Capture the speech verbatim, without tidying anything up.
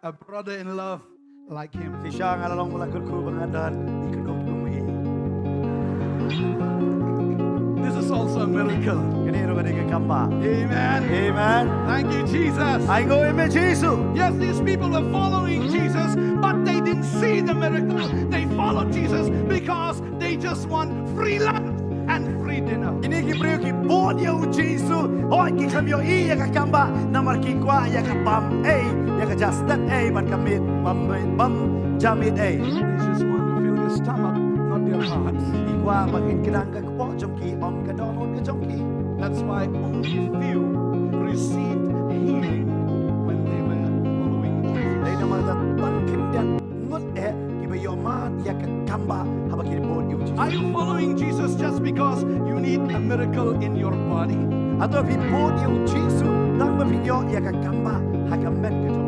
a brother in love like him. Shisha nga la long ba la kyrkhu ba ngan don i kynduh kum i. This is also a miracle. Kane ruh ka dei ka kam bah. Amen. Amen. Thank you, Jesus. Ai nguh ïa me Jisu. Yes, these people were following Jesus, but they didn't see the miracle. They followed Jesus because they just want free lunch and free dinner. Kine ki briew ki bud ïa u Jisu. Hooid ki khlem ïohi ïa ka kam bah namar ki kwah ïa ka bam ei, ïa ka jahstep ei bad ka miet bam, bam jahmiet ei. They just want to fill their stomach, not their hearts. Ki kwah ba kin kdang ka kpoh jong ki, ym ka dohnud ka jong ki. That's why only few received healing when they were following Jesus. Dei namar kata tang khyndiat ngut eh kiba ïohmad ïa ka kam bah haba ki bud ïa u Jisu. Are you following Jesus just because you need a miracle in your body? Hato phi bud ïa u Jisu tang ba phi ïoh ïa ka kam bah ha ka met ka jong